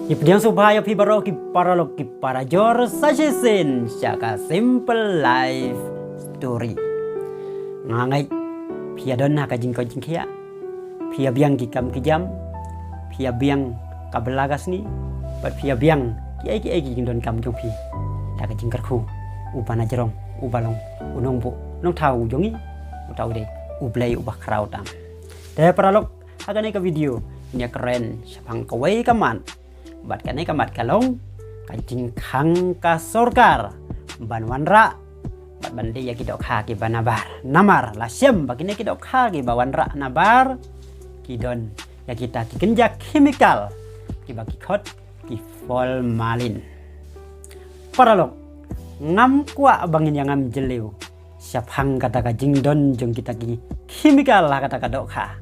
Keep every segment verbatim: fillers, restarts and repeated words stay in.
Ki pdiang sngewbha ïa phi baroh ki paralok ki parajor sa shisien sha ka Simple Life Story. Nga ngeit phi ïa don ha ka jingkoit jingkhiah, phi ïa biang ki kam ki jam, phi ïa biang ka bylla ka sngi, bad phi ïa biang kiei kiei ki jingdonkam jong phi. Da ka jingkyrkhu uba na jrong, uba long u nongbuh nongthaw jong ngi, uta u dei U Blei uba khraw tam. Te paralok, ha kane ka video ngin ïa kren shaphang kawei ka mat, bad kane ka mat ka long ka jingkhang ka sorkar ban wanrah bad ban die ïa ki dohkha kiba nabar. Namar la shem ba kine ki dohkha kiba wanrah nabar ki don ïa kita ki kynja chemical kiba ki khot ki formalin. Paralok, ngam kwah ba ngin ïa ngam jylliew shaphang kata ka jingdon jong kita ki chemical ha kata ka dohkha.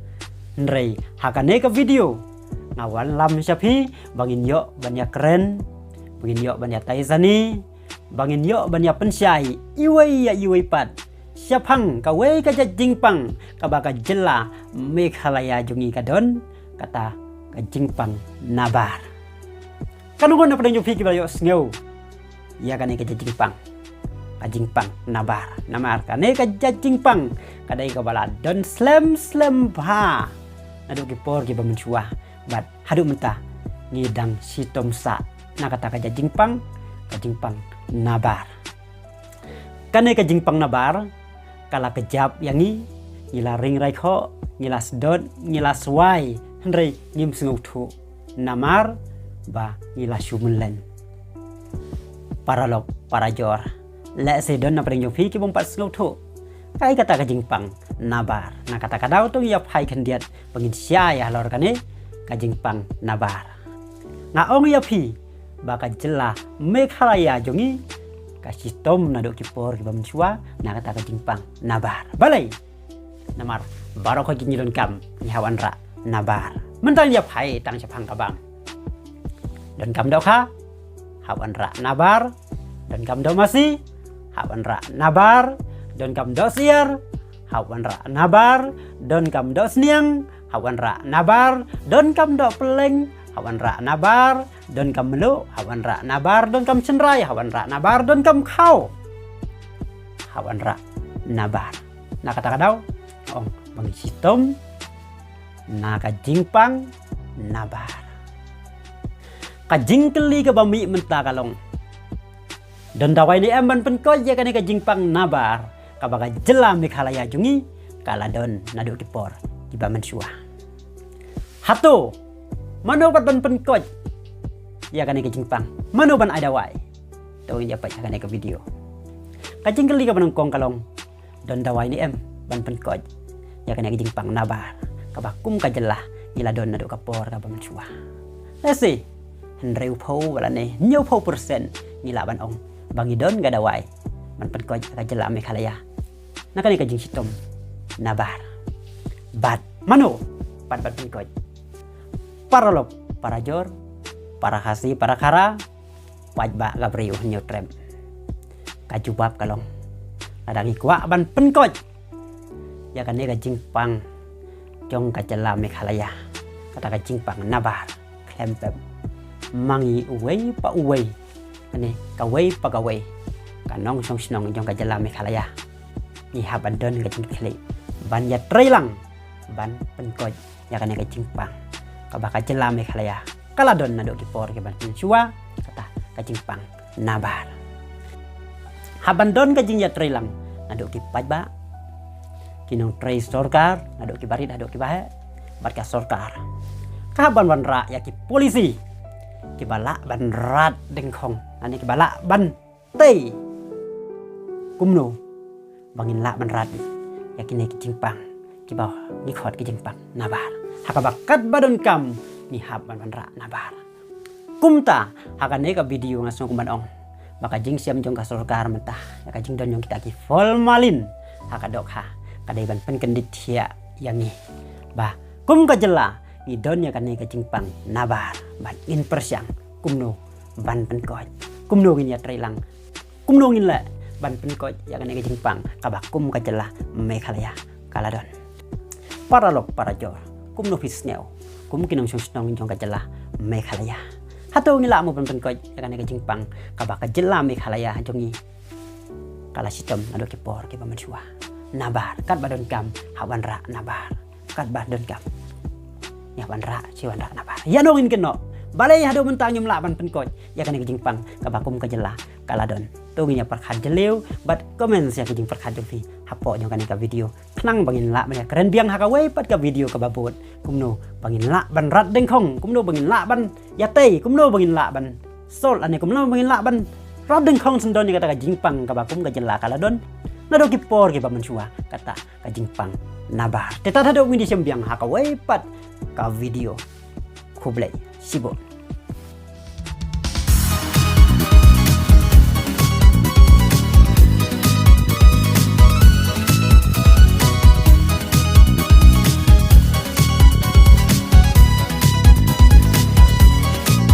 Hynrei ha kane ka video nga wanlam sha phi ba ngin ïoh ban ïa kren, ba ngin ïoh ban ïa tai sani, ba ngin ïoh ban ïa pynshai iwei ïa iwei pat shaphang kawei ka jait jingpang kaba ka jylla Meghalaya jong ngi ka don, kata ka jingpang nabar. Katno ngut na pdeng jong phi kiba la ïohsngew ïa kane ka jait jingpang, ka jingpang nabar? Namar kane ka jait jingpang ka dei kaba la don slem slem bha naduh ki por kiba mynshuwa, bad haduh mynta ngi dang shitom sah na kata ka jait jingpang, ka jingpang nabar. Kane ka jingpang nabar ka la kjap ïa ngi, ngi la ring rai khoh, ngi la sdot, ngi la swai, hynrei ngim sngewthuh namar ba ngi la shu mynlen. Paralok parajor, lehse don na pdeng jong phi ki bym pat sngewthuh kaei kata ka jingpang nabar. Na kata ka daw to ngi ïa phai khyndiat ba ngin shai halor kane ka jingpang nabar. Nga ong ïa phi ba ka jylla Meghalaya jong ngi ka shitom naduh ki por kiba mynshuwa na kata ka jingpang nabar. Balei? Namar baroh khoit ki jingdonkam ngi hap wanrah nabar. Mynta ngi ïa phai tang shaphang ka bam. Donkam dohkha, hap wanrah nabar. Donkam doh masi, hap wanrah nabar. Donkam doh syiar, hap wanrah nabar. Donkam doh sniang, hap wanrah nabar. Donkam doh pylleng, hap wanrah nabar. Donkam mluh, hap wanrah nabar. Donkam shynrai, hap wanrah nabar. Donkam khaw, hap wanrah nabar. Na kata ka daw ong ba ngi shitom na ka jingpang nabar. Ka jingkylli kaba mih mynta ka long, don dawai ne em ban pynkoit ïa kane ka jingpang nabar kaba ka jylla Meghalaya jong ngi ka la don naduh ki por kiba mynshuwa? Hato mano pat ban pynkoit ïa kane ka jingpang? Mano ban ai dawai? To ngin ïa peit ha kane ka video. Ka jingkylli kaba nyngkong ka long, don dawai ne em ban pynkoit ïa kane ka jingpang nabar kaba kum ka jylla ngi la don naduh ka por kaba mynshuwa? Lehse hynriewphew lane hynñiewphew percent ngi lah ban ong ba ngi don ka dawai ban pynkoit ïa ka jylla Meghalaya na kane ka jingshitom nabar. Bad mano pat ban pynkoit? Paralok parajor, para Khasi para Khara, paidbah ka Bri U Hynñiewtrep, ka jubab ka long, lada ngi kwah ban pynkoit ïa kane ka jingpang jong ka jylla Meghalaya, kata ka jingpang nabar, khlem pep, ma ngi uwei pa uwei, kane kawei pa kawei ka nongshong shnong jong ka jylla Meghalaya, ngi hap ban don ka jingkitkhlieh ban ïatreilang ban pynkoit ïa kane ka jingpang kaba ka jylla Meghalaya ka la don naduh ki por kiba mynshuwa, kata ka jingpang nabar. Hap ban don ka jingïatreilang naduh ki paidbah, ki nongtrei sorkar, naduh ki barit haduh ki baheh, bad ka sorkar ka hap ban wanrah ïa ki polisi kiba lah ban rat dyngkhong, lane kiba lah ban tei kumno ba ngin lah ban rat ïa kine ki jingpang kiba ngi khot ki jingpang nabar, ha kaba katba donkam ngi hap ban wanrah nabar. Kumta ha kane ka video nga sngew kum ban ong ba ka jingshem jong ka sorkar mynta ïa ka jingdon jong kita ki formalin ha ka dohkha ka dei ban pynkyndit thiah ïa ngi ba kum ka jylla ngi don ïa kane ka jingpang nabar, bad ngin pyrshang kumno ban pynkoit, kumno ngin ïatreilang, kumno ngin leh ban pynkoit ïa kane ka jingpang kaba kum ka jylla Meghalaya ka la don. Paralok parajor, kumno phi sngew kum ki nongshong shnong jong ka jylla Meghalaya? Hato ngi lah mo ban pynkoit ïa kane ka jingpang kaba ka jylla Meghalaya jong ngi ka la shitom naduh ki por kiba mynshuwa? Nabar, katba donkam hap wanrah nabar, katba donkam ïa wanrah, shi wanrah nabar. Ïa nongin kynnoh, balei haduh mynta ngim lah ban pynkoit ïa kane ka jingpang kaba kum ka jylla ka la don? To ngin ïa pyrkhat jylliew bad comment ïa ka jingpyrkhat jong phi hapoh jong kane ka video. Khnang ba ngin lah ban ïa kren biang ha kawei pat ka video kaba bud, kumno ba ngin lah ban rat dyngkhong, kumno ba ngin lah ban ïa tei, kumno ba ngin lah ban solve, lane kumno ba ngin lah ban rat dyngkhong syndon ïa kata ka jingpang kaba kum ka jylla ka la don naduh ki por kiba mynshuwa, kata ka jingpang nabar. Te tad haduh ngin ïa shem biang ha kawei pat ka video. Khublei shibun.